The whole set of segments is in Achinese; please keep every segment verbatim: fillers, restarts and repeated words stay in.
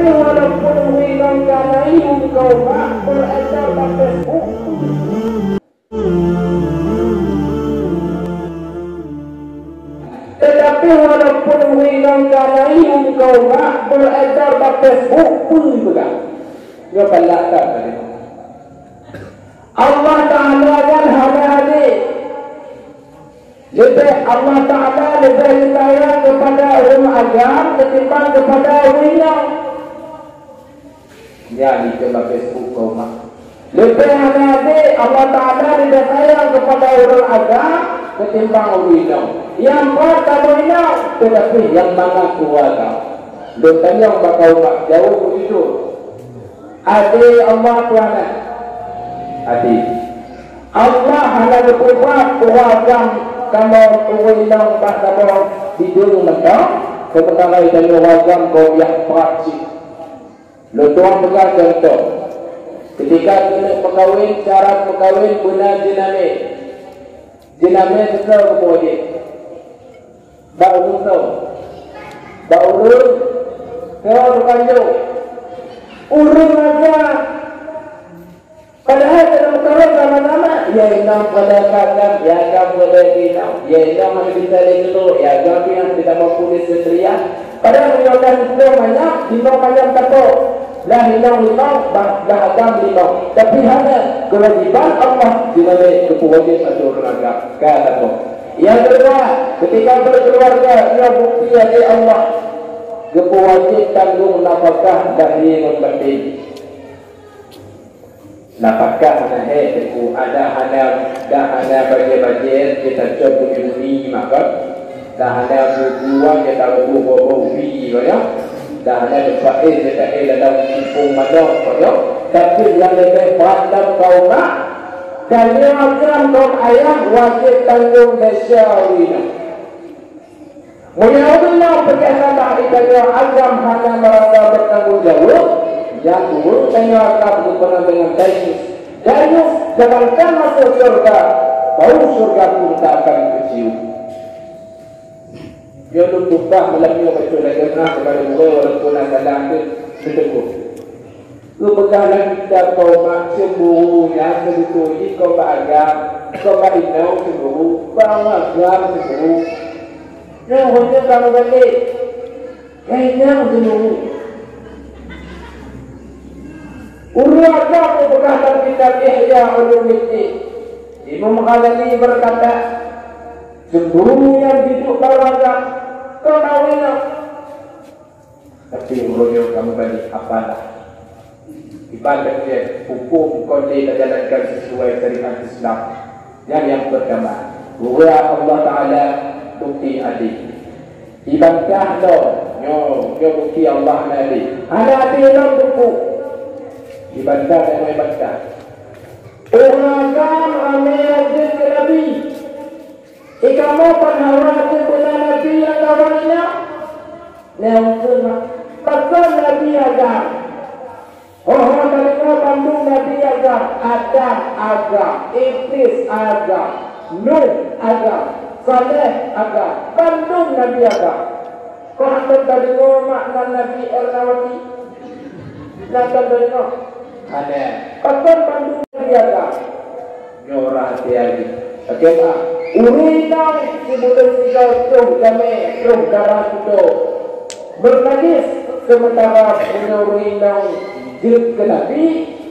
Walaupun ureueng inong ka na yum keu mak, beredar bak Facebook. Tetapi walaupun ureueng inong ka na yum keu mak, beredar bak Facebook, peue peugah? Nyoe galak that tadi. Allah Taala kan hana adé. Leubeh Allah Taala leubeh sayang kepada ureueng agam ketimbang kepada ureueng inong. Nyan di dalam Facebook keu mak. Leubeh hana adé, Allah Taala leubeh sayang kepada ureueng agam ketimbang ureueng inong. Nyang pat kamoe inong, tetapi nyang mana keluarga? Lôn tanyong bak kamoe mak, jaweueb begitu. Adé Allah Tuhan eh? Adé. Allah hana geupeubuet ureueng agam kamoe ureueng inong bak kamoe bideueng mantong, sementara tanyoe ureueng agam kamoe yah brat cit. Lôn tuan peugah contoh. Ketika keuneuk meukawen, syarat meukawen beuna jeunamé. Jeunamé seutôt geupeuwajéb. Bak ureueng soe? Bak ureueng soe teukanjong? Ureueng agam. Padahai dalam meukawen sama-sama, ya inong pada agam, ya agam pada inong, ya inong hana bisa lé keudroe, ya agam pih hana bisa mampu lé seutriya. Padahai meunyoe ka lheueh manyam, limong manyam tapo. Blah inong limong, bah, blah agam limong. Tapi hana, kewajiban Allah di mana geupeuwajéb ateueh ureueng agam. Ka tapo. Nyang keudua, ketika berkeluarga, ia bukti dari Allah. Geupeuwajéb tanggong nafakah lahé ngon batin. Nafakah hana hé teungku, ada hana, dah hana bajée-bajée, kita cok buni-buni makan. Dah hana bu-, buah, kita ubuh boh-boh ubi, ya. Dah hana tempat air, kita air dalam simpung madong, ya. Tapi nyang leubeh brat lam kaum mak, tanyoe agam kaum ayah wajéb tanggong desya ureueng inong. Meunyoe ureueng inong peugah nambah itanyoe agam hana merasa bertanggung jawab, nyan ureueng tanyoe agam geupeunang deungon dayus. Dayus, jangankan masuk syurga, bau syurga pun tak akan keucium. Nyoe lôn tumpah malam nyoe bacut lagée meunan kepada gurée walaupun na salah teuh, teuteupue. Geupeugah lam kitab keu mak cemburu nyan seubeutôi jih kon bak agam, kon bak inong cemburu, bak agam cemburu. Nyoe hana ka meubalek, ka inong cemburu. Ureueng agam geupeugah lam kitab Ihya Ulumuddin, Imam Ghazali berkata, cemburu nyang jiduek bak agam, kon bak inong. Tapi uroe nyoe kamoe bani apalah? Iban lagée huköm kon lé tajalankan sesuai syariat Islam. Nyan nyang peurtama, uroe Allah Taala bukti adé. Ibantah lom, nyoe, nyoe bukti Allah na adé. Hana adé lom teungku. Ibantah dan ibantah. Ureueng agam ramé rajin keu Nabi. Di kamoe pan hana teupeuna nabi nyang ka ban inong? Nyang kheun mak, pakon nabi agam? Ho-ho tadeungoe bandum nabi agam, Adam agam, Idris agam, Nuh agam, Saleh agam, bandum nabi agam. Kon hana tadeungoe mak nan Nabi Ernawati? Hana tadeungoe? Hana. Pakon bandum nabi agam? Nyoe rahsia jih. Bagaimana? Ureueng inong sibuleuen sigoe troh jamé, troh darah tutoe. Meunajis, sementara meunyoe ureueng inong jeuet keu nabi,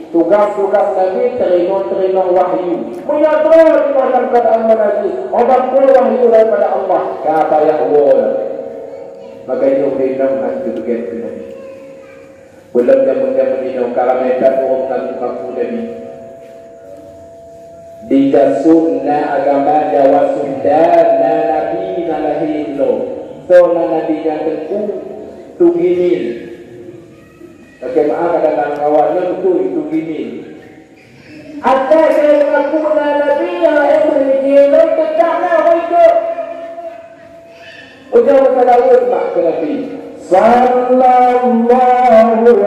tugas-tugas nabi teurimong-teurimong wahyu. Meunyoe troh limong lam keuadaan meunajis, obat pun wahyu daripada Allah, ka payah woe. Maka nyoe ureueng inong han teupeugét keu nabi. Beuleum jameun-jameun inoe ka ramé that ureueng ngaku-ngaku nabi. Di Gasun na agama Jawa Sunda, na nabi na lahé ilong. Soe na nabi nyan teungku? Tugimin. Bagaimana kata kawan nyoe beutôi Tugimin. Asai keu meungaku na nabi nyang laén meunijih lôn teucak na ho ikot. Ujoe meusalaweuet mak keu Nabi. Sallallahu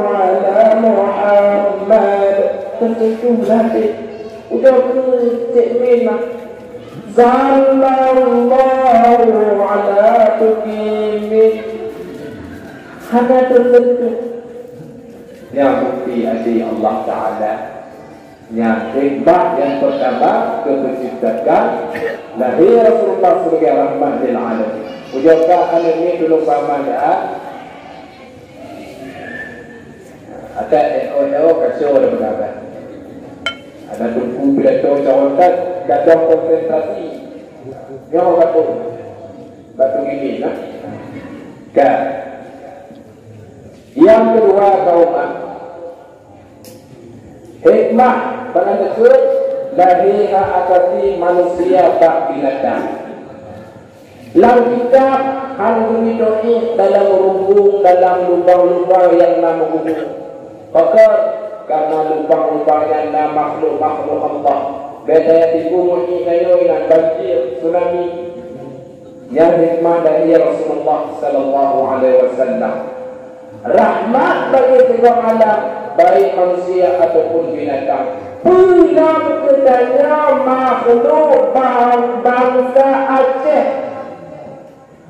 ala Muhammad. Teutuju nabi. Ujoe keu cék min mak. Sallallahu ala tukimin. Hana teutuju. Nyang bukti até Allah Taala. Nyang hikmah nyang pertama keu penciptakan lahé Rasulullah sebagai rahmat lil alamin. Ujoe ka aneuk nyoe tulông paham dah. Ada N O N O kacau ada pendapat. Ada tungku pidato cawantan gadoh konsentrasi. Nyoe batu. Batu gigi nah. Kan. Nyang keudua kaum ah. Hikmah bak nyan teukheun lahé asasi manusia bak binatang. Lam kitab han geumeudoe dalam rumbung, dalam lubang-lubang nyang na meugubu. Pakon? Karena lubang-lubang nyan na makhluk-makhluk Allah. Beda tipu meuhi kayu inan banjir, tsunami. Nyan hikmah dari Rasulullah sallallahu alaihi wasallam. Rahmat bagi segala alam, baik manusia ataupun binatang. Peue lam keu tanyoe makhluk bang-, bansa Aceh.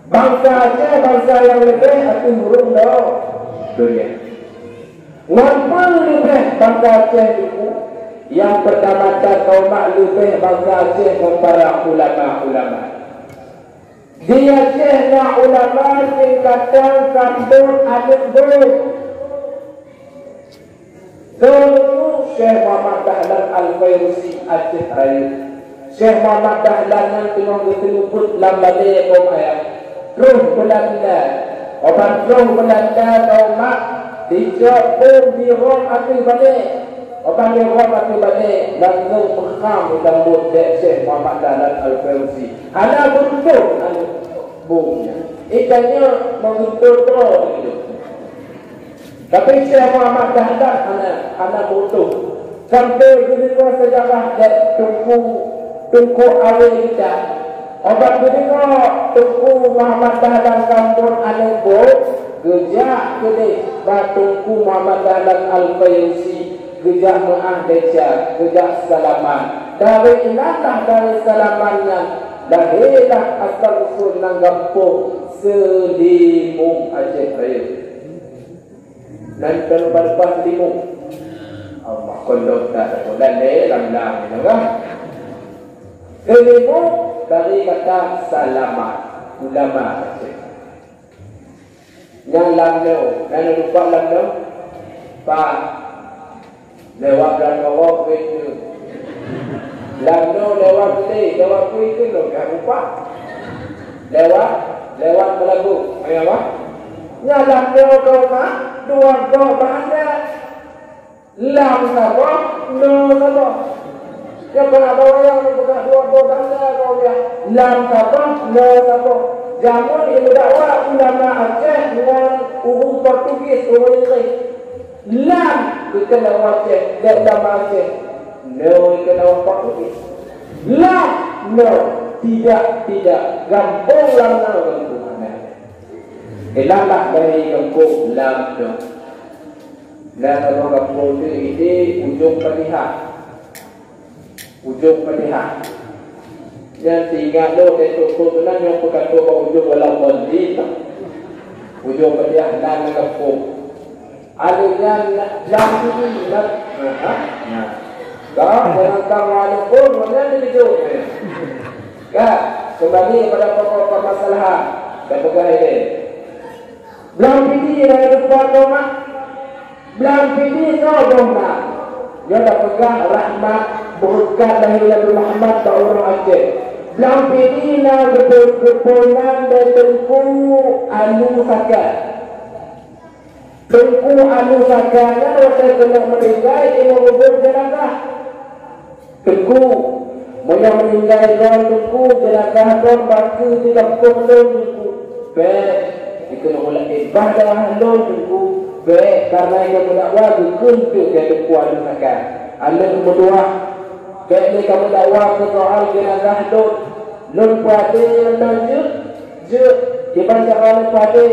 Bansa Aceh, bansa nyang leubeh ateueh ureueng do-, donya. Ngon peue leubeh bansa Aceh teungku? Nyang peurtama that kaum mak leubeh bansa Aceh ngon para ulama-ulama. Di Aceh na ulama singkatan sambot aneuk boh. Teungku Syekh Muhammad Dahlan Al-Fairusi Aceh Rayeuk. Syekh Muhammad Dahlan nyan teungoh geuteumeubuet lam balée kaum ayah. Troh Beulanda. Oban troh Beulanda kaum mak dicok bom dirhom ateueh balée. Oban dirhom ateueh balée langsong meukham disambot lé Syekh Muhammad Dahlan Al-Fairusi. Hana beutôi aneuk bom nyan. Itanyoe meungeutôi droe. Tapi Syekh Muhammad Dahlan hana, hana meutuh. Sampai geudeungoe seujarah lé Teungku, Teungku Awe Gita. Obat geudeungoe Teungku Muhammad Dahlan sambot aneuk boh, geujak keudeh bak Teungku Muhammad Dahlan Al-Fairusi, geujak meuah desya, geujak seulamat. Dari inan lah dari seulamat nyan, lahé lah asal usul nan gampông Seulimong Aceh Rayeuk. Nan teuleupah-leupah Seulimong. Allah kondom tak sekolah lé lam-lam ni lah. Seulimong dari kata salamat, ulama Aceh. Nyang lam nyoe, na neulupa lam nyoe? Pak. Lewat lam nyoe, weh, tu. Lam nyoe lewat lé, lewat kui tu lom, dah rupa. Lewat, lewat Meulaboh. Maya wah. Nya lam nyoe kau mak, dua goh bahasa. Lam saboh, nyoe saboh. Nyoe keunan ada ureueng nyang peugah dua boh tanda keu ureueng. Lam saboh, nyoe saboh. Jameun nyang meudakwa ulama Aceh ngon ureueng Portugis, ureueng Inggris. Lam geukheun lé ureueng Aceh, lé ulama Aceh. Nyoe geukheun lé ureueng Portugis. Lam, nyoe, tidak, tidak. Gampông lam nyoe, gampông hana. Inan lah dari gampông lam nyoe. Lam nyoe gampông tu di Ujong Padihah. Ujong Padihah. Nyan teuingat lôn, di toko tu nan nyang peukato bak ujong walau bondi. Ujong Padihah nan gampông. Alèh nyan lam tu nan. Ha? Nah. Dah, jangan kamu ada pun, mana dia hidup. Kan? Kembali kepada pokok permasalahan. Dah pegang ini. Blang Pidie na depan koma. Blang Pidie soe boh na? Nyoe tapeugah rahmat beureukat lahé Nabi Muhammad bak ureueng Aceh. Blang Pidie na geupeu-, geupeunan lé Teungku Alu Saka. Teungku Alu Saka nyan watèe keuneuk meuninggai, jinoe ubit jeunazah. Teungku, meunyoe meuninggai droe Teungku, jeunazah droe bak keu di gampông lôn Teungku. Bèk, dikeuneuk ulèe bah darah lôn Teungku. Bèk, kareuna nyang meudakwa geukheun teuk keu Teungku Alu Saka. Aneuk meutuah, bèk lé kameudakwa keu soal jeunazah lôn. Lôn peuhadé ngon lôn jeuet. Jeuet, kiban cara lôn peuhadé.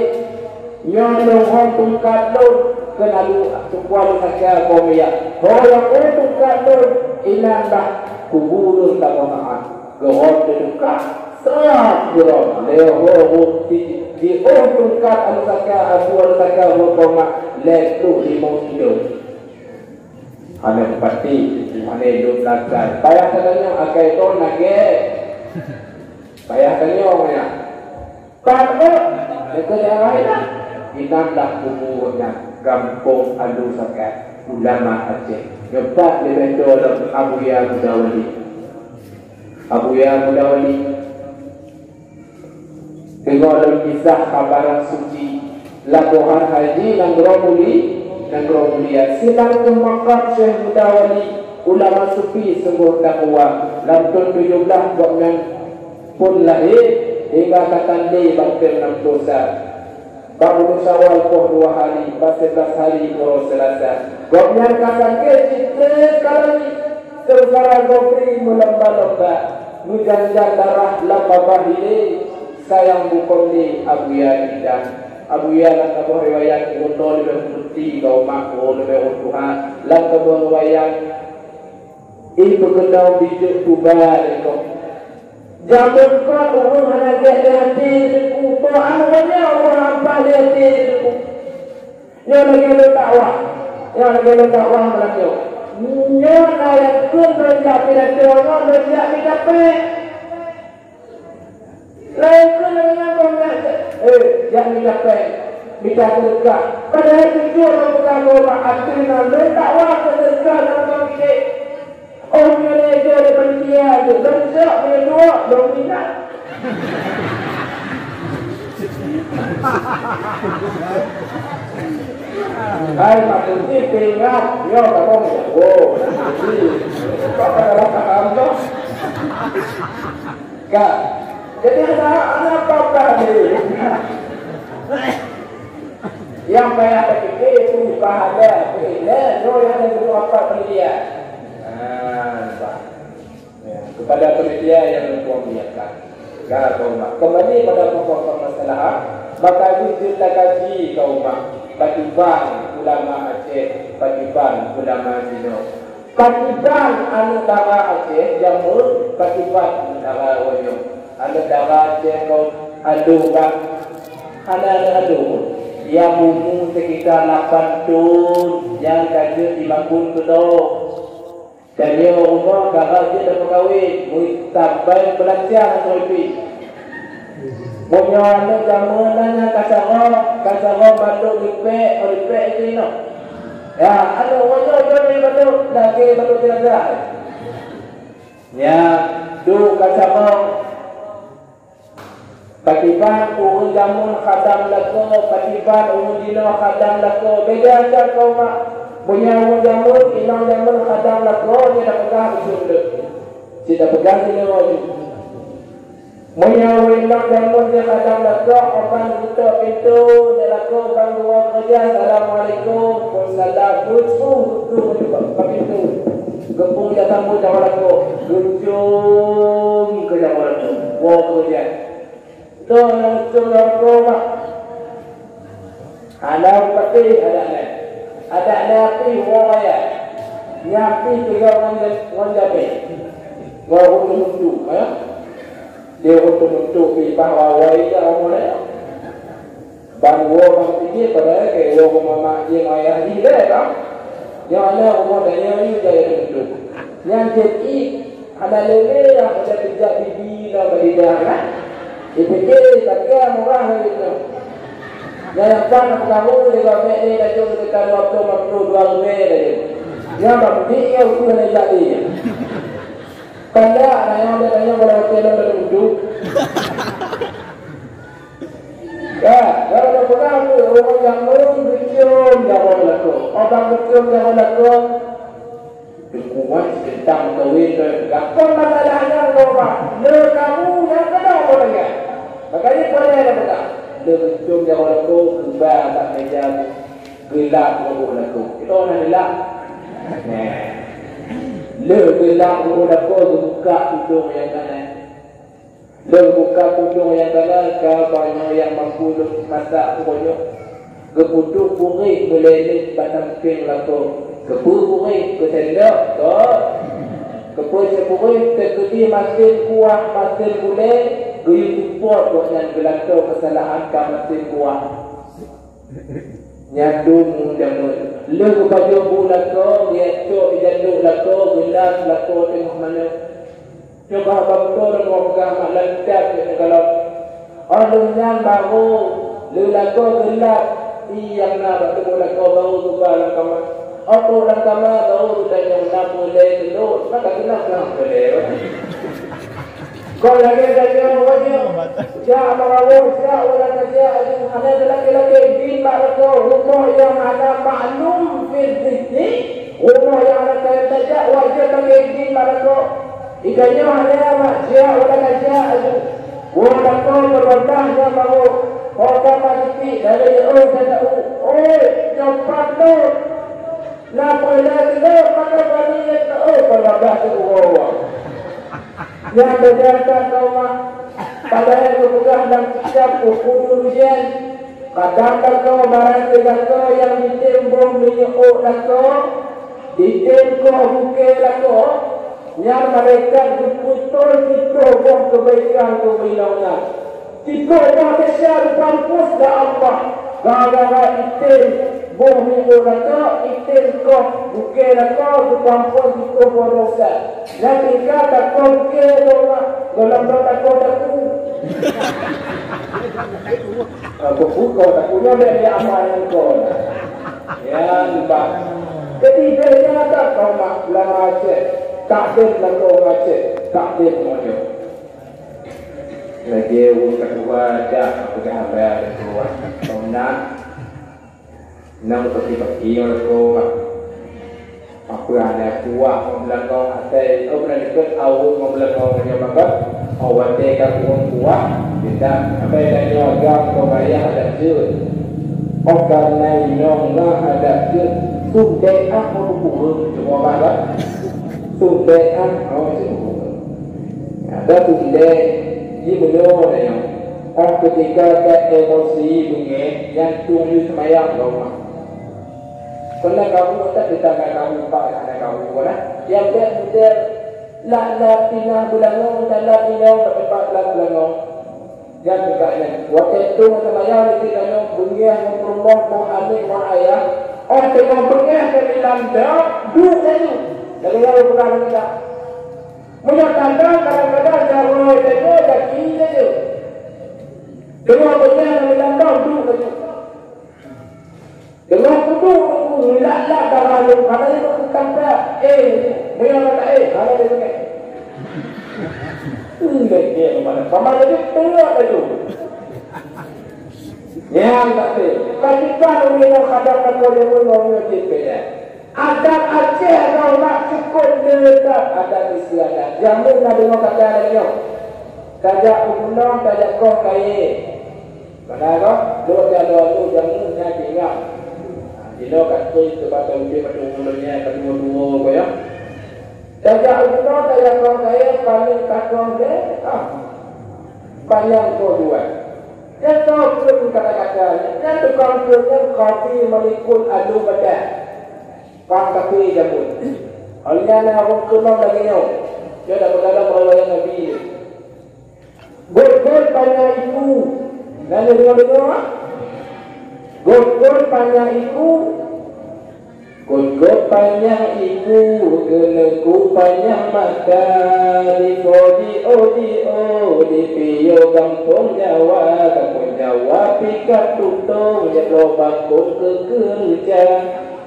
Nyoe lôn hom tungkat lôn keu Alu, Teungku Alu Saka keu Miak. Ho nyang hom tungkat lôn, inan bah kubu lôn saboh maat. Geuhom tungkat, srap geuhom. Lé ho di, di oh tungkat Alu Saka, Abu Alu Saka ho koma. lhèe ploh limong kilo. Hana pati, hana lôn lakèe. Payah tanyong akai droe lagèe. Payah tanyong nyan. Pat, Pak? Dekat daerah lain lah. Inan lah kubu nyan, gampông Alu Sakat, ulama Aceh. Nyoe pat leubeh toe lom Abuya Muda Wali. Abuya Muda Wali. Teungoh lôn kisah ka barang suci, lakohan haji nanggroe muli-, nanggroe mulia. Sinan keuh makam Syekh Muda Wali, ulama sufi sunggoh takwa. Lam thôn tujoh blaih gobnyan phon lahé, hingga ka tan lé bak thôn nam ploh sa. Bak buleuen Syawal poh dua hari, bak seublaih hari uroe Seulasa. Gobnyan ka sakét cit trép ka lagèe seungsara gobri meulomba-lomba, meujan-jan darah lam babah ilé, sayang bukon lé Abuya Intan. Abuya lam saboh riwayat, ureueng droe leubeh putih, gau mak, ureueng leubeh ureueng tuha. Lam saboh riwayat, Ih, peukeunong bijéh tuba lé gob. Jameun kon ureueng hana gét lé até teuku, po aneuk nyoe ureueng ampah lé até teuku. Nyoe lagèe lôn dakwah. Nyoe lagèe lôn dakwah malam nyoe. Nyoe na nyang kheun lôn jak pidato nyoe, lôn jak mita péng. Laén keuh lagèe nyan, eh, jak mita péng, mita seudeukah. Padahai tujuan lôn peugah lôn bak ateueh nyan, lôn dakwah keu seudeukah lam rumoh geude. Oh, meunyoe lé jeuet lé panitia jeuet, lôn siap meunyoe duek, lôn minat. Hai, Mak Kunci, peuingat, nyoe kamoe meujago. Mak Kunci, kok ka dalam paham tu? Ka. Jadi, hana, hana apa-apa ni. Nyang payah tapike peue pahala, peue ilèe, nyoe nyang lôn tuju apa panitia. Ha, nampak. Ya, kepada panitia yang Tuhan muliakan. Ya, Tuhan, kembali pada pokok permasalahan, maka jeuet takaji kaum mak, pakriban ulama Aceh, pakriban ulama Cina. Pakriban aneuk dara Aceh jameun, pakriban aneuk dara uroe nyoe. Aneuk dara Aceh kon adoe bak, hana aneuk adoe, nyang umu sekitar lapan thon, nyang ka jeuet jimakun keudroe. Tanyoe rumoh dara jeuet tapeukawen, meusabai beulancang ngon pih. Meunyoe aneuk jameun nyan nyang ka carông, ka carông batuk lipek, oh, lipek itu inong. Ya, aneuk uroe nyoe jih batuk, lagèe batuk jenazah. Nyan, duek ka carông. Pakriban ureueng jameun khadam lakoe, pakriban ureueng jinoe khadam lakoe. Beda that kaum mak. Meunyoe ureueng jameun, inong jameun khadam lakoe, nyan tapeugah beutôi. Cit tapeugah jinoe. Meunyoe inong jameun jih khadam lakoe, 'oh ban geutok pintoe, jak lakoe ban geuwoe keureuja, "Assalamualaikum." "Waalaikumsalam." Beucue, beucue bak pintoe. Geupeu jak sambot jak lakoe. Geucôm keu jak lakoe. Woe keureuja. Toh nyang geucôm jak lakoe, Mak? Hana patéh adak nyan. Adak nyan pih woe raya. Nyan pih teuga ngon ja-, ngon jamèe. Ngon ureueng teumeuntuk, ya. Dia ureueng teumeuntuk pih bah wawai jak rumoh raya. Ban woe bang pijéh padahai keu woe rumoh mak jih ngon ayah jih lé, kan? Nyoe na rumoh tanyoe nyoe jai teumeuntuk. Nyan jeuet ié. Hana lé-lé nyang udah teujak bibi ngon bak lidah, kan? Dipike, "Tapi murah lagèe nyoe." Nyang, nyang pat na peugah, "Oh, lé gobnyan lé tajok seukita dua ploh, lima ploh, dua ribèe lagèe nyoe." Nyang bak mudik nyoe ukeue hana jak lé nyan. Tanda na nyang udah tanyong bak hotel nyan bak udu. Ya, kalau dah peugah tu, ureueng nyang ureueng geucium jaroe lakoe. Orang geucium jaroe lakoe, Teungku Wan seudeutang meukawen keu peugah, "Kon masalah nyan, Bapak. Le kamu nyang keunong peue lagèe." Makajih peue lagèe peugah, "Le geucôm jaroe lakoe geuba bak mèja geulap reuôh lakoe." Itu na geulap. Nah. Le geulap reuôh lakoe geubuka tudong nyang kanan. Lôn buka tudong nyang kana, ka banyoe nyang mampu lôn masak uroe nyoe. Geupeuduek puréh meulèe nit bak sampéng lakoe. Keupeue puréh? Keu sendok, kon. Keupeue cit puréh? Teukeudi masen kuah, masen gulèe, geuyue seupôt gobnyan geulakoe keusalahan ka masen kuah. Nyan dum jameun. Lheueh geupajoh bu lakoe, geuyue cok i jandok lakoe, geulap lakoe teungoh manok. Coba bak beutôi lôn peugah mak lam kitab nyoe keudroe. Óh lheueh nyan barô lé lakoe geulap, ié nyang na bak tuboh lakoe barô geuba lam kama. Óh trok lam kama barô geutanyong na peue lé keu lôn, maka keunan peue lé. Kon lagèe gata nyoe, jak meureuloh, jak u lam raja, hana teulakèe-lakèe, bin bak lakoe, rumoh nyang hana maklum fil zihni, rumoh nyang hana tajak, wajéb lakèe bin bak lakoe. Geutanyoe hana mak jak u lam raja, woe lakoe peurintah nyang barô, ho ka meusitik dari oh tanda u, oi, nyoe pat lôn. Na peue lé teungoh mata bani nyang teuôh peurabah teuôh. Nyang beudata keu mak, padahai geupeugah lam kitab Uqudul Uyan, kadang lakoe barang teuh lakoe nyang jitem boh minyeuk ôk lakoe, jitem koh bukée lakoe, nyan malaikat geupeutôi siploh boh keubaikan keu inong nyan. Siploh boh desya geupampôh lé Allah, gara-gara item boh minyeuk lakoe, item koh bukée lakoe geupampôh siploh boh desya. Nyan tingkat lakoe bukée lakoe, gohlom-gohlom lakoe daku. Ah, bukée lakoe daku nyan dari amal lakoe. Ya, lupa. Jadi, beda tak kau mak ulama Aceh? Takdir lakoe Aceh, takdir monyok. Lagèe ureueng ka tuha jak peugah haba lé tuha. Peue meunan? Nang peuki-peuki ngon lakoe, Mak. Peue hana kuah ngon beulangong asai, oh, meunan dikeue aweueng ngon beulangong nyoe maka, oh, watèe ka kureueng kuah, beda. Sampai tanyoe agam keu ayah adat jeuet. Oh, kareuna inong na adat jeuet, sundek ah, oh, kureueng cuma malah. Sundek ah, oh, cuma kureueng. Ada tundek, ji meunyoe na nyang. Óh keutika ka emosi beungéh, nyan tueng yue seumayang lom. Keuneuk kamu tak ditanya kamu, Pak, hana kamu, kan? Yang dia model lak-lak tingah beulangong, dan lak tingah bak teumpat lak beulangong. Nyan juga nyan. Watèe tueng seumayang di sinoe beungéh ngon peurumoh, boh aneuk, boh ayah. Óh teungoh beungéh keu inan dok, duek laju. Lagèe nyang peugah lagèe nyan. Meunyoe tanda kadang-kadang jaroe tanyoe gaki laju. Keuluwa beunyan lam lam dong duek laju. Deungon kudu meulak-lak dara lôn, hana lôn peukangka, eh, meunyoe hana, eh, hana lôn peugah. Ulèe dia mana? Paman laju teuak laju. Nyan tak teuak. Tapi kan ureueng nyang kadang-kadang dia pun ngomong dia beda. Adat Aceh nyoe mak cukôp le that adat istiadat. Jameun na deungoe kata lagèe nyoe. Tajak u gunong, tajak koh kayèe. Padahai koh, lôn jak lôn jameun nyan ingat. Jinoe ka tui teubatang udép ateueh ulôn nyan ka tuwo-tuwo ko ya. Tajak u gunong, tajak koh kayèe, paléng takong deh. Ah. Panyang koh dua. Nyan teuh kata-kata nyan, nyan tukang keu nyan Qadhi Malikul Alu Badan. Pang tapi jameun. Awaknyan na ureueng keunong lagèe nyoe. Nyoe dak peugalak meureuloh Nabi. Gôt-gôt panyang iku. Na deungoe-deungoe? Gôt-gôt panyang iku. Gôt-gôt panyang iku, keuneuk ku panyang mata. Di po jiôh-jiôh, di piôh gampông Jawa, gampông Jawa pih ka tutông, jak bloe bakong keu keureuja.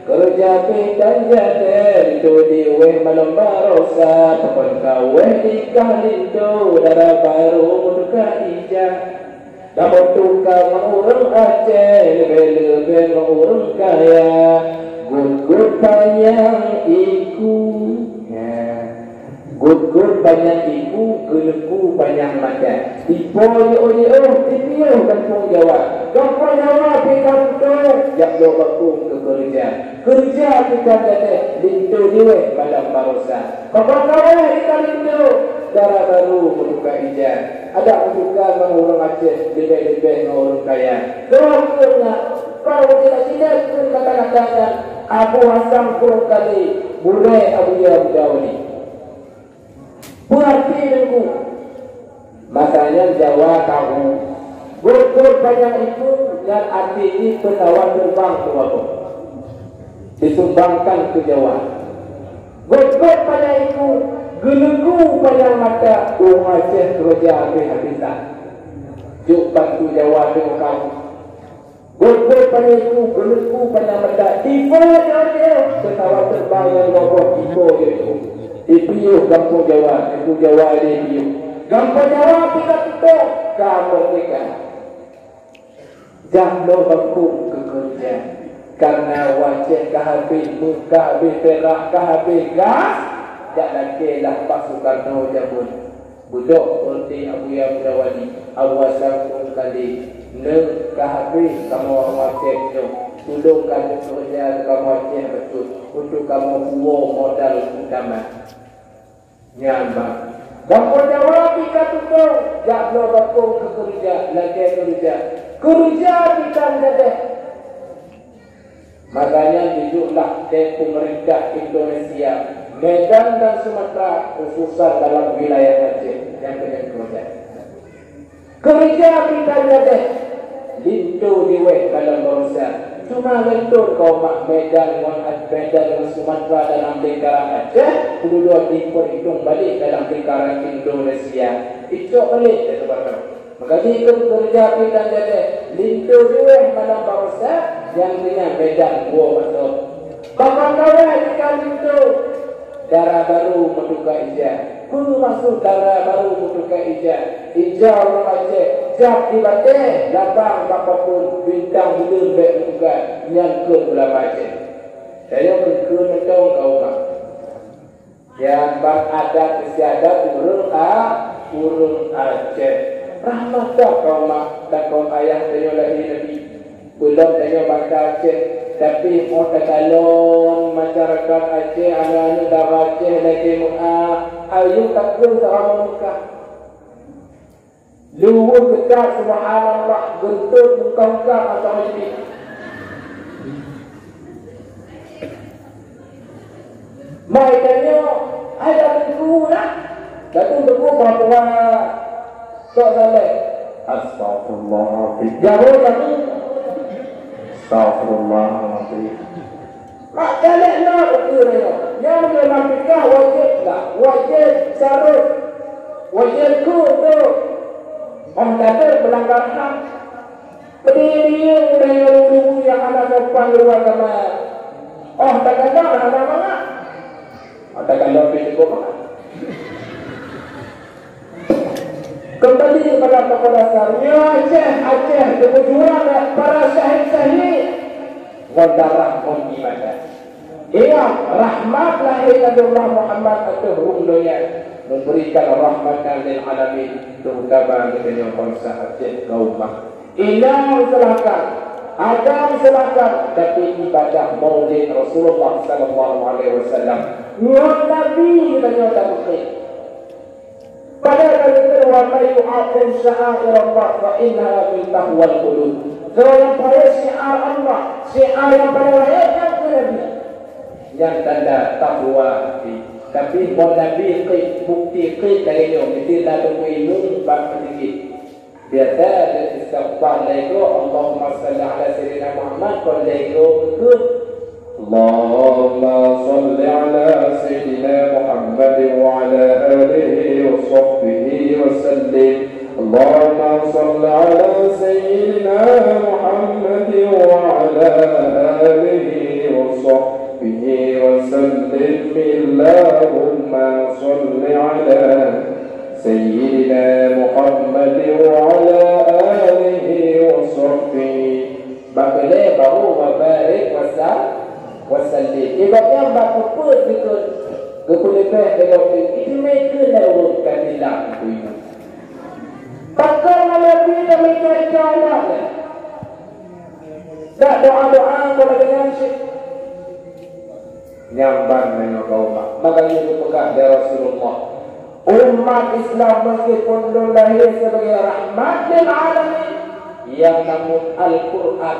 Keureuja pih tan jadèe, linto jiwéh malam baroesa, pakon kawéh tikah linto, dara barô meutuka ija. Kamoe tuka ngon ureueng Aceh, leubeh-leubeh ngon ureueng kaya, gôt-gôt panyang iku. Nyan. Gôt-gôt panyang iku, keuneuk ku panyang mata. Di po jiôh-jiôh, di piôh gampông Jawa. Gampông Jawa pih ka tutông, jak bloe bakong keu keureuja. Keureuja pih tan jadèe, linto jiwéh malam baroesa. Pakon kawéh tikah linto, dara barô meutuka ija. Adak meutuka ngon ureueng Aceh, leubeh-leubeh ngon ureueng kaya. Keu keuh nyan, keu ureueng Aceh keu kata-kata nyan, Abu Hasan Krueng Kali, gurèe Abuya Mudaudi. Peue arti Teungku? Masa nyan Jawa tahu. Gop-gop panyang iku nyan arti jih pesawat terbang keu wagoe, disumbangkan keu Jawa. Gop-gop panyang iku geuleugu panyang mata, ureuëng Aceh keureuja habéh-habésan. Jok bantu Jawa teungoh kamoe. Gop-gop panyang iku geuleugu panyang mata, tiba jauh-jauh pesawat terbang nyang gogoh tiba jauh-jauh. Dipiôh gampông Jawa, ibu Jawa lé piôh. Gampông Jawa pih ka tutong, ka meurdeka. Jak bloe bakong keu keureuja, kareuna u Aceh ka habéh, meuh ka habéh, pirak ka habéh, gas, jak lakée lah bak Sukarno jameun. Beudôh peureunti Abuya Muda Wali, Abu Hasan Krueng Kali, neuh ka habéh kamoe u Aceh nyoe, tulông kajeuet keureuja keu kamoe Aceh bacut, untuk kamoe puwoe modal utama. Nyan bah. Gampông Jawa pih ka tutong, jak bloe bakong keu keureuja, lakée keureuja. Keureuja pih tan gadeh. Makanya jijuklah keu peumeurintah Indonesia, Medan dan Sumatera, khususan dalam wilayah Aceh, nyang keuneuk keureuja. Keureuja pih tan gadeh, linto jiwéh malam baroesa. Cuma leuntôn keu umat Medan ngon Medan ngon Sumatera dalam lingkaran Aceh, peue lom jipeuhitong balek dalam lingkaran Indonesia. Icok balek keu teumpat. Maka jih keu keureuja pih tan gadeh, linto jiwéh malam baroesa, nyang keunan Medan woe basoe. Pakon kawai jika linto? Dara barô meutuka ija. Peue maksud dara barô meutuka ija? Ija ureuëng Aceh, jak di batée, labang bak papeuen, bintang buleuen bék meutuka, nyan keuh ulama Aceh. Tanyoe keuh keu mantong kaum mak. Nyan ban adat istiadat ureuëng A-, ureuëng Aceh. Rahmat that kaum mak dan kaum ayah tanyoe lahé Nabi. Peulom tanyoe bangsa Aceh, tapi 'oh takalon masyarakat Aceh, aneuk-aneuk dara Aceh lagée meu'ah, ayeueng takheun seuramoe Meukah. Luweuh geutak, subhanallah, geuntot mungkah-mungkah masa Nabi. Mai tanyoe, ada teungku dah. Satu teungku peurempuan. Tok Saleh. Astagfirullahaladzim. Jauh tadi. Astagfirullahaladzim. Mak Saleh na ukur nyoe. Nyang dalam fikah wajib lah. Wajib syarat. Wajib khusus. Om kafir melanggar ham. Peue-peue ureuëng nyang ulu-ulu nyang hana sopan luwa agama. Oh, takalon hana mangat. Oh, takalon pih cukup mangat. Kembali kepada tokoh dasar. Nyoe Aceh, Aceh, keujurang para syahid-syahid. Ngon darah, ngon ibadah. Ingat, rahmat lahé Nabi Allah Muhammad ateueh rhueng donya, memberikan rahmatan lil alamin, terutama geutanyoe bansa Aceh kaum mak. Inong silahkan, agam silahkan, tapi ibadah Maulid Rasulullah sallallahu alaihi wasallam ngon Nabi geutanyoe tabeuet. Padahai ka geukheun, "Wa may yu'azzim sya'airallah fa innaha min taqwal qulub." Soe nyang payah syiar Allah, syiar nyang paléng rayeuk nyan keu Nabi. Nyan tanda taqwa hati. Tapi ngon Nabi klik, bukti klik lagée nyoe, meusti na teungku imum bak meuseujid. Biasa istighfar lhèe goe, Allahumma shalli ala sayyidina Muhammad, kon lhèe goe keu Allahumma shalli ala sayyidina Muhammad wa ala alihi wa sahbihi wa sallim. Allahumma shalli ala sayyidina Muhammad wa ala alihi wa sahbihi wa sallim. Allahumma shalli ala Sayyidina Muhammad wa ala alihi wa sahbihi. Bak keu lhèe barô wa barik wa sa-, wa sallim. Ibarat nyan bak keu peuet geukheun, geupeuleubeh deungon itu meukeue lé ureueng ka tilam keu ibu. Pakon malam ni kami cari jalan? Dak doa-doa kau lagi nyan cit. Nyang ban meunyoe keu umat. Maka nyoe geupeugah lé Rasulullah, umat Islam meskipun lôn lahé sebagai rahmat lil alamin, yang namun Al-Quran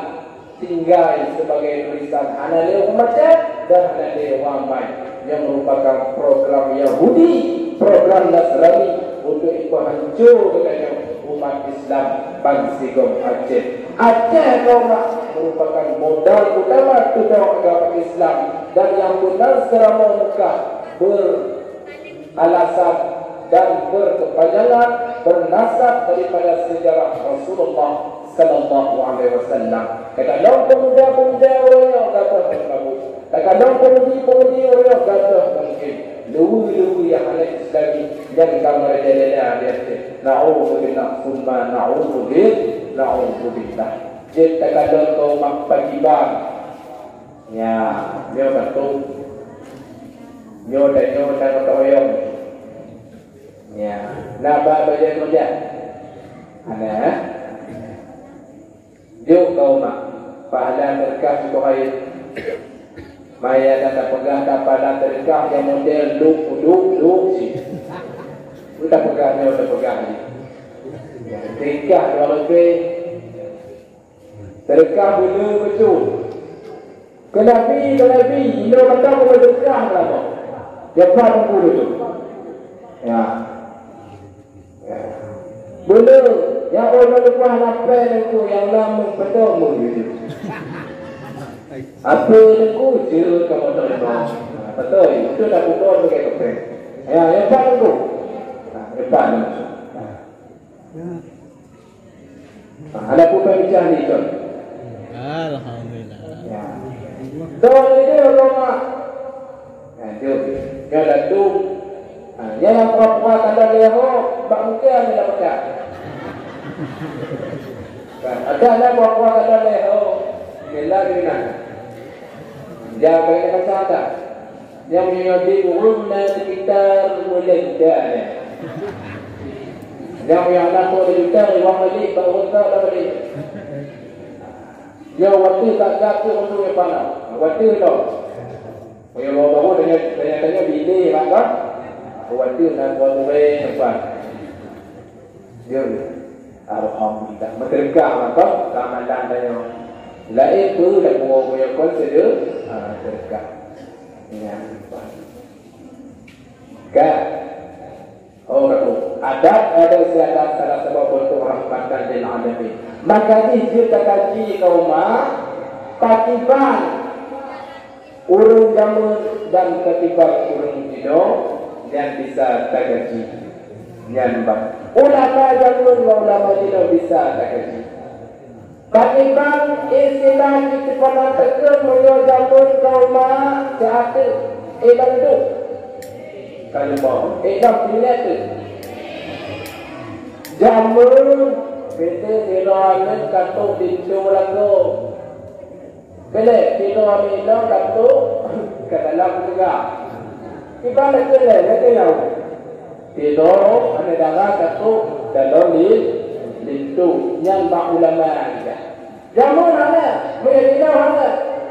tinggai sebagai tulisan hana lé ureueng baca dan hana lé ureueng amai, yang merupakan program Yahudi, program Nasrani untuk ipeuhanco geutanyoe. Umat Islam bansigom Aceh. Aceh keuhai merupakan modal utama tudong agama Islam dan nyang meunan seuramoe Mekah beralasan dan berkepanjangan bernasab daripada sejarah Rasulullah sallallahu alaihi wasallam. Kadang-kadang pemuda-pemuda ureuëng nyoe gadoh meukabu. Takalon peumudi-peumudi ureuëng gadoh mungken, luweue-luweue nyang hana Islami nyang ka meurajalela di ateueh. Naudzubillah, summa naudzubil-, naudzubillah. Jeuet takalon keu umat pakriban. Ya, nyoe batuk. Nyoe dan nyoe dan gotong royong. Ya, na ba bajée keureuja? Hana, eh? Jok keu umat, pahala teureukah sigoe rayeuk. Maya na tapeugah that pahala teureukah nyang model luk, luk, luk cit. Peue tapeugah nyoe tapeugah jih. Teureukah dua ribèe. Teureukah buleuen bacut. Keu Nabi, keu Nabi, inoe mantong keu teureukah lama. Siapa teungku tu? Ya. Beuna, nyang ureuëng leupah lapée Teungku nyang na meupeutong meuh. Ape Teungku jeuet kamoe teurimong? Beutôi, itu dah pukul sebagai kepeng. Ya, hebat Teungku. Ha, hebat Teungku. Ha, ada pun pembicara ni, Tuan. Alhamdulillah. Ya. Tuan itu rumah. Nah, jom. Nyoe datu. Ha, nyan nyang pura-pura tanda lé ho, bak mungken nyang dapat. Kan, ada nyang pura-pura tanda lé ho, jelas dengan. Jaga dengan kesehatan. Nyang meunyoe di ureueng na sekitar buleuen dah. Nyang meunyoe na ko juta, lima kali, bak ureueng ka, bak kali. Nyoe watèe that-that keuh untuk nyang panas. Watèe lom. Meunyoe baru-baru tanya, tanya-tanya bilé mantong. Watèe na dua buleuen lepas. Ya. Alhamdulillah. Meuteureukah mantong keamalan tanyoe. Laén peue dak buoh meunyoe kon seudeu-, ha, teureukah. Ya. Ka. Oh, kata, adat ada siadat salah sabab bentuk rahmatan lil alamin. Maka jih jeuet takaji keu umat, pakiban ureueng jameun dan pakiban ureueng jinoe nyang bisa takaji. Nyan ban ulama jameun ngon ulama jinoe bisa takaji. Pakiban istilah jipeusanan teukeue meunyoe jameun keu umat siat teuh, eh, bandum. Ka limong, eh, enam puluh lhèe teuh. Jameun, bète sidroe aneuk ka trok linto lagoe. Keuneuk sidroe aneuk inong ka trok ka dalam syeuruga. Kiban keuneuk, keuneuk. Sidroe aneuk dara ka trok dalam li-, linto. Nyan bak ulama kita. Jameun hana, meunyoe inong hana,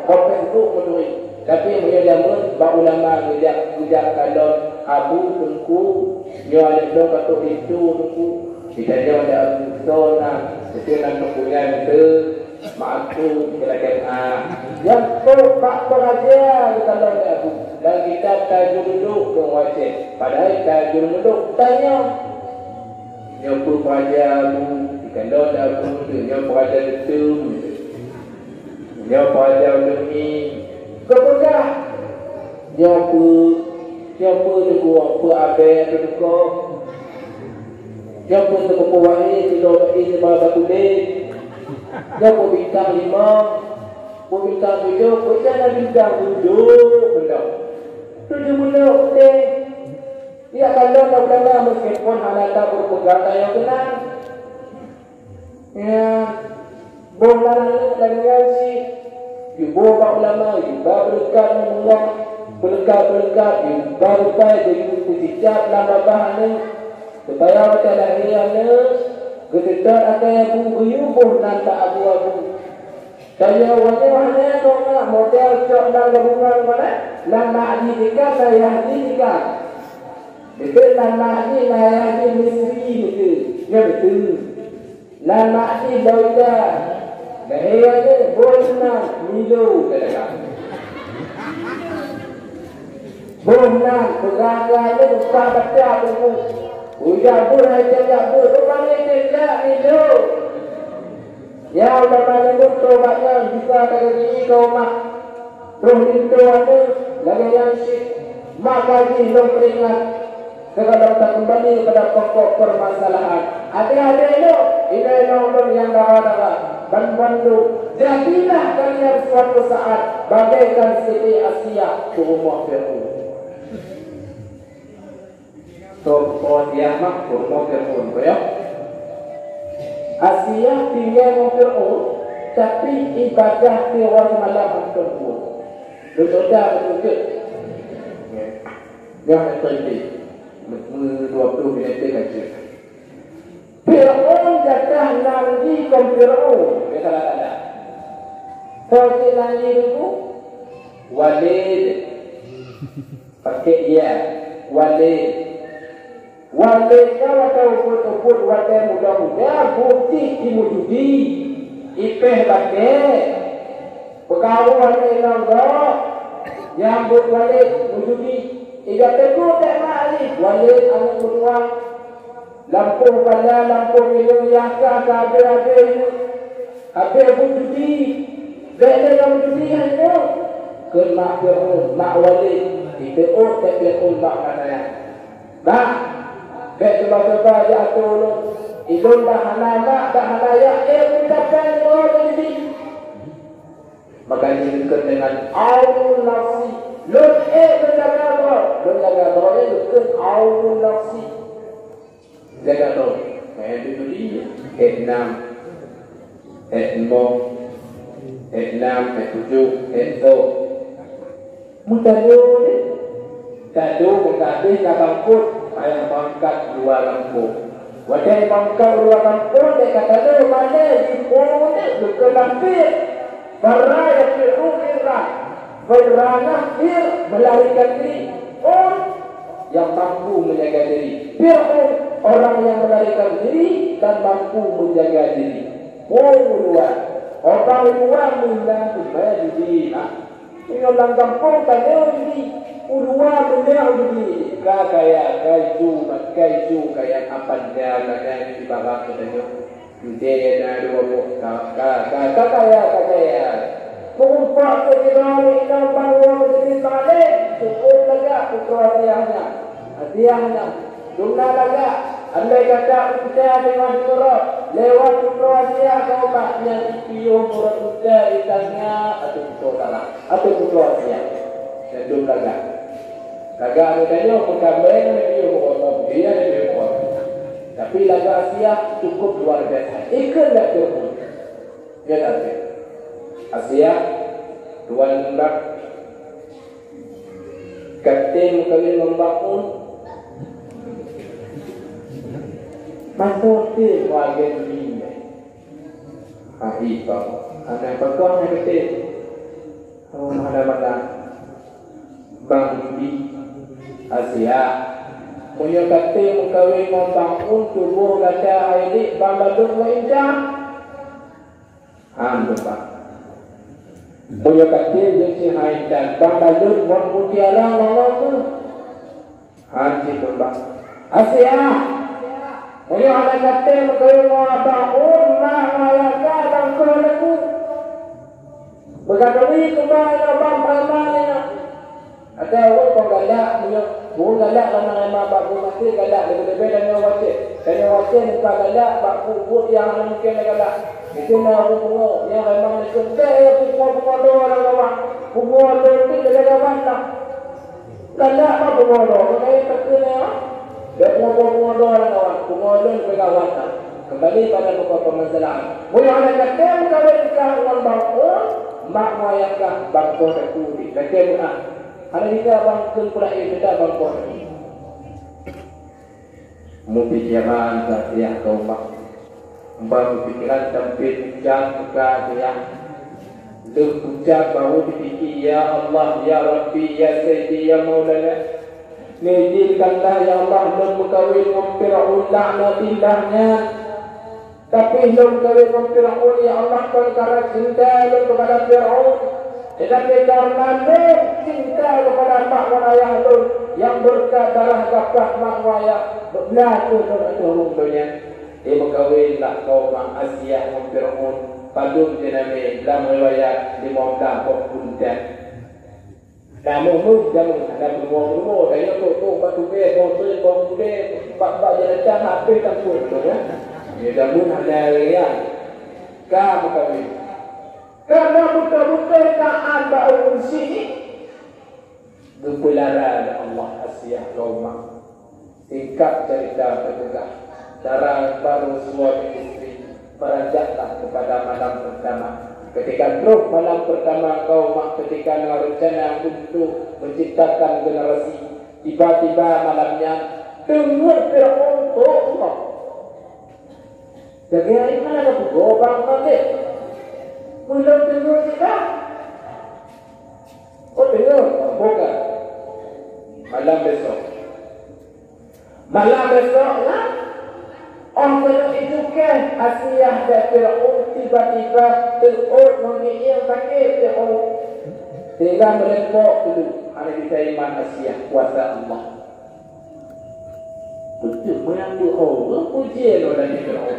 profet tu meuturi. Tapi meunyoe jameun bak ulama geujak, geujak kalon abu teungku, nyoe aneuk lôn ka trok linto teungku. Geutanyoe lé Abu, soe nan, teukeue nan teungku nyan teu, meuaku, geulakèe meu'ah. Nyan trok bak peuraja geutanyoe lé Abu. Lam kitab Tajul Muluk dong wacée, padahai Tajul Muluk tanyoe. Nyoe peue peuraja Abu, geutanyoe lé Abu teu, nyoe peuraja teuteum. Nyoe peuraja ulôn ngieng. Geupeugah, nyoe peue, nyoe peue teugueng, peue abée teudukoe. Nyoe peue teupeue wahé sidroe bak ie siba bak kulét. Nyoe peue bintang limong, peue bintang tujoh, peue na bintang tujoh beulom. Tujoh beulom udeh. Nyan ka lôn na ulama meuskipon hana that beureupeugah tanyoe keunan. Ya, boh nan aneuk lagèe nyan cit, jiboh bak ulama, jiba beuleukat ngon Allah, beuleukat-beuleukat, jiba rupai, jipeucicab lam babah aneuk, supaya watèe lahé aneuk, geuseutôt akai abu geuyue boh nan bak abu-abu. Tanyoe watèe hana keu na model cok lam gabungan mana, lam mahdi ikan, lam yahdi ikan. Beutôi lam mahdi, lam yahdi misteri beutôi. Nyan beutôi. Lam mahdi Laila, lahé aneuk boh nan Milo teuka. Boh nan peugah-peugah lé upah baca buku. Udah beuh hai jak beuh, rupanya jak ilok. Ya, udah malam tu banyak bisa terjadi kau mak. Roh pintu anu lagèe nyan cit, maka jih lôn peuingat, keugadang takeumbali pada pokok peumasalahan. Até-até lôn, inai lôn lôn nyang dara-dara, ban bandum jadilah kalian suatu saat bagaikan Siti Asia di rumoh Fir'aun. Toh po Asiah mak peurumoh Fir'aun, ko ya? Asiah tinggai ngon Fir'aun, tapi ibadah tiwai malam hantom buet. Leusoda beutôi. Ya. Ya, itu inti. Dua puluh menit dia kaji. Fir'aun jatah nanggi kon Fir'aun, ya salah-salah. Kau cit nanggi dulu, Walid. Pakai ya, Walid. Walid nyan watèe ubit-ubit watèe muda-muda, bukti imeujudi, ipèh batèe. Peukaru aneuk inong gob, nyang buet Walid meujudi. Ija teupeu teuh mak jih, Walid aneuk meutuah. Lampôh pala, lampôh minyeuk, yah ka, ka abéh-abéh. Abéh buet judi, bèk lé lom judi nyan nyoe. Kheun mak Fir'aun, mak Walid, jiteuôt lé Fir'aun bak masa nyan. Mak, bèk cuba-cuba jiatoe ulôn. Ulôn dah hana mak, dah hana yah, ék meucapai nyoe lé judi. Maka jikheun deungon aunun nafsi. Lôn ék meujaga droe, lôn jaga droe, jikheun aunun nafsi. Jaga droe. Meu'en judi, èt nam, èt limong, èt nam, èt tujoh, èt sôk. Meutadu deh. Tadu meukabeh ka bangkot, payah bangkat luwa gampông. Watèe bangkat luwa gampông, deh ka tadu malèe jipeue deh, bukon lampet. Farra yafiru firra. Farra nafir, melarikan diri. Ôn nyang mampu menjaga diri. Fir'aun, orang yang melarikan diri dan mampu menjaga diri. Ôn luwa. Orang luwa meunan teuma judi, nah. Meunyoe lam gampông tanyoe judi, uluwa meunyoe judi, ka kaya, ka iju, ka iju, kaya apan dia, ka kaya di barang geutanyoe. Eunteuk na dua boh, ka, ka, ka, ka kaya, ka kaya. Meureumpok keu sidroe inong banua meujeuet malèe, cukôp lagak putroe Asiah nyan. Asiah nyan. Dum na lagak, andai kata unta deungon keurok lewat putroe Asiah keu ubat nyan, ipiôh murot unta itanya ateueh putroe dara, ateueh putroe Asiah. Dan dum lagak. Lagak geutanyoe peukameng nyan ipiôh murot, iya ipiôh murot. Tapi lagak Asiah cukup luar biasa. Ikheun dak cukup. Ya tak? Asiah, tuan bak Ka tém meukawen ngon Bak Un. Mantong tém wagen dunia. Hai, Bang. Aneuk peugah nyang ka tém. Oh, mana-mana. Bang Budi. Asiah. Meunyoe ka tém meukawen ngon Bang Un, tuboh gata hai lé Bang Badut ngon Indah. Han teuma. Meunyoe ka tém jeuet cit hai dan bang baleuet ngon mutiara ngon ngon tu. Han cit teuma. Asiah. Meunyoe hana ka tém keu ngon abang un mak ngon ayah ka bang keu lagu. Beugadoi teuma inoe bang preman inoe. Ada ureueng kon galak, meunyoe ureueng galak lam nama bak buet maté galak, leubeh-leubeh tanyoe wacée. Tanyoe wacée muka galak bak buet-buet nyang hana mungken lé galak. Itu na ureueng pungo, nyang memang meukeunte pungo-pungo doa lam gawat. Pungo lôn pih lé gawat lah. Galak mah pungo doa, keuneuk takheun ya. Dia pungo-pungo doa lam gawat, pungo lôn lé gawat lah. Kembali pada pokok permasalahan. Meunyoe hana gata meukawen kah ngon bang un, mak moyang kah bang poh teupeu di. Gata meuah. Hana jika bang kheun pula, eh, kita bang kon. Mupikeran ka siah keu umat. Bang pikiran sampai pucat muka siah. Leuh pucat baru dipikir, "Ya Allah, ya Rabbi, ya Sayyidi, ya Maulana. Neuizinkanlah, ya Allah, lôn meukawen ngon Firaun laknatillah nyan." Tapi lôn kawé ngon Firaun, ya Allah, kon karena cinta lôn kepada Firaun, tetapi karena lôn cinta kepada mak ngon ayah lôn, Nyang beureukat darah gapah mak wayah, beublah kheueh lôn ateueh rhueng donya. Imeukawen lah kaum mak Asiah ngon Fir'aun, padum jeunamé lam riwayat limong blah boh beuntang. Namun meuh jameun hana peurumoh-peurumoh, tanyoe trok-trok bak tugée, boh treun, boh gulée, bak-bak jalan cang habéh tampôh tu, ya. Ya, jameun hana lé nyan. Ka meukawen. Karena beutôi-beutôi taát bak ureueng syiek, geupeulara lé Allah Asiah kaum mak. Singkat cerita teupeugah, dara baru suami istri, beranjaklah kepada malam pertama. Ketika troh malam pertama kaum mak, ketika na rencana untuk menciptakan generasi, tiba-tiba malam nyan teungeut Fir'aun trok rumoh. Lagée hai hana geupeugah bang magét. Ulôn deungoe cit bang. Oh, deungoe, bukan. Malam besok. Malam besok lah. Oh, keuneuk jicukée Asiah dan Fir'aun tiba-tiba teuôt ngon ngieng sakét Fir'aun. Sehingga meulempok dulu. Hana bisa iman Asiah kuasa Allah. Beutôi meunyan deuh ureueng pujian lagée nyoe.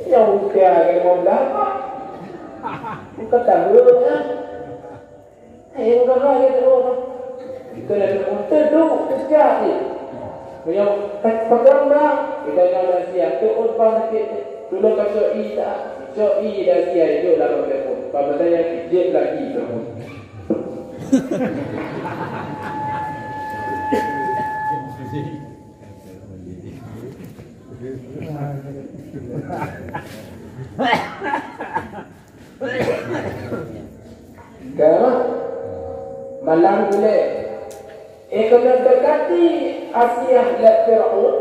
Nyang ukia lagée ngon belapa? Bukan tahu kan? Hai, bukan lagée nyoe. Kita dah nak untung tu, ukia ni. Meunyoe pegang dah, kita jangan sia. Tu urban sikit. Tulung kacok i dah. Cok i dah sia, itu lah berkepun. Paman saya, jep lagi tu. Ka malam ulée, eh, keuneuk deukati Asiah lé Fir'aun.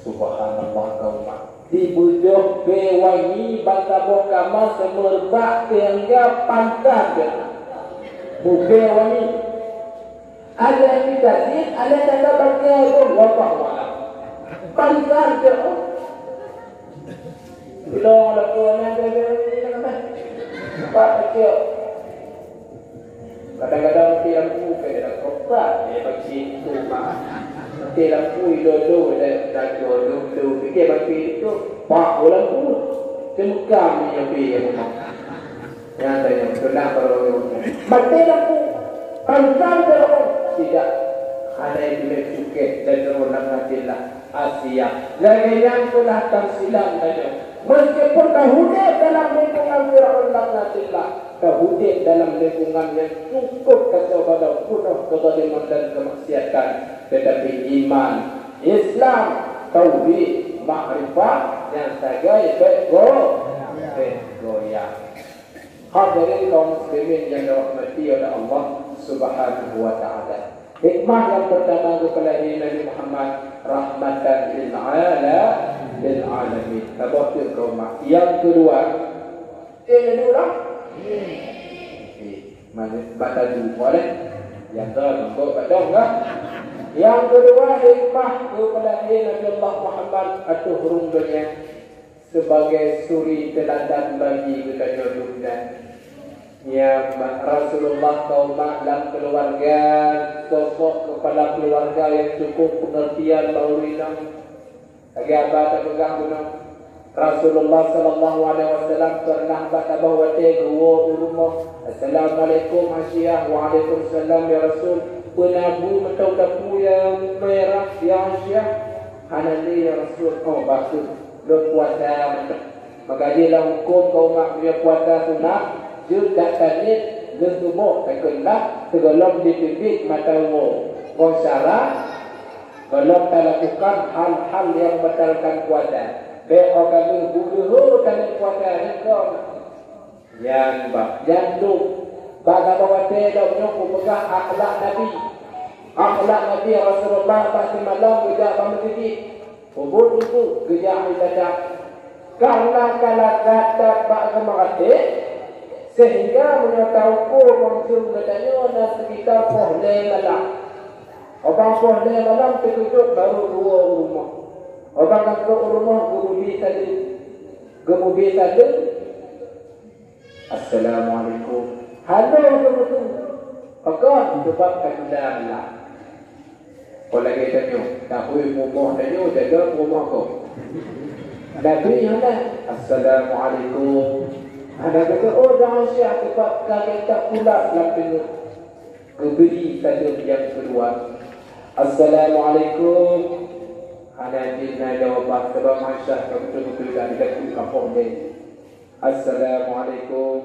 Subhanallah, kaum mak. Dibeudôh bée wangi ban saboh kama seumeurbak teuangga pantan geuh. Bubée wangi. Alah mita jih, alah tanda bangkai pun, wallahu a'lam. Pantan geuh. Bilong lakoe nyan, dia, dia, dia, dia, dia. Pak kecil. Kadang-kadang mati lampu, kayak ada kotak, ya, bagi itu, Pak. Mati lampu, ilo-ilo, ada, ada ilo-ilo. Fikir bagi itu, Pak, lampu. Cemekam ni, ya, ya, Pak. Nyan tanyong, sunat baru nyoe. Mati lampu. Pantang jaroe. Tidak. Hana iblih cukeh dan nyoe laknatillah. Asia. Lagée nyan peulah tamsilan tanyoe. Meskipun ka udeb dalam lingkungan Firaun laknatillah, ka udeb dalam lingkungan nyang cukup kacau balau, peunoh kezaliman dan kemaksiatan, tetapi iman, Islam, tauhid, makrifat nyang sagai bék go-, bék goyang. Hadirin kaum muslimin yang dirahmati oleh Allah Subhanahu wa taala. Hikmah yang pertama geupeulahé Nabi Muhammad rahmatan lil ala-, lil alamin. Saboh teuk kaum mak. Yang kedua, eh, dulu lah. Eh, mana baca dulu boleh? Yang kedua, monggo baca enggak? Yang kedua, hikmah geupeulahé Nabi Allah Muhammad ateueh rhueng donya. Sebagai suri teuladan bagi geutanyoe dum nyan. Nyan Rasulullah kaum mak lam keuluwarga, sosok keupala keuluwarga nyang cukup peungeurtian bak ureueng inong. Lagée haba tapeugah bunoe, Rasulullah sallallahu alaihi wasallam pernah bak saboh watée geuwoe u rumoh, "Assalamualaikum, Aisyah." "Waalaikumsalam, ya Rasul." "Peue na bu mantong dapu nyang merah, ya Aisyah?" "Hana lé, ya Rasul." "Oh, bacut. Lôn puasa mantong." Maka jih lam hukôm kaum mak meunyoe puasa sunat, jeuet that taniet lheueh suboh, takheun lah sigohlom jiteubiet mata uroe. Ngon syarat, gohlom talakukan hal-hal nyang batalkan puasa. Bék óh ka lheueh bu leuhô taniet puasa nyan kon. Nyan bah, nyan dum. Bak saboh watée lom nyoe kupeugah akhlak Nabi. Akhlak Nabi Rasulullah bak simalam geujak bak meuseujid. Ubit-ubit geujak meuibadat. Karena ka lagak that bak geumeugaséh, sehingga meunyoe tauko ngon jeuem geutanyoe na sekitar poh lhée malam. Óh bak poh lhée malam teukeujot baru geuwoe u rumoh. Óh bak ka trok u rumoh geumubi saleuem. Geumubi saleuem, "Assalamualaikum." Hana geumeuteumèe. Pakon, sebab ka tula lah. Kon lagèe tanyoe, tahui pumoh tanyoe, jaga pumoh kok. Nabi hana, "Assalamualaikum." Hana kata, "Oh, jangan siah, sebab ka gata pula lam teungoh." Geubri salam nyang keuluwa. "Assalamualaikum." Hana jeuet na jawaban, sabab masa ka beutôi-beutôi dah digaku kapok lé. "Assalamualaikum."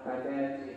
Hana jeuet.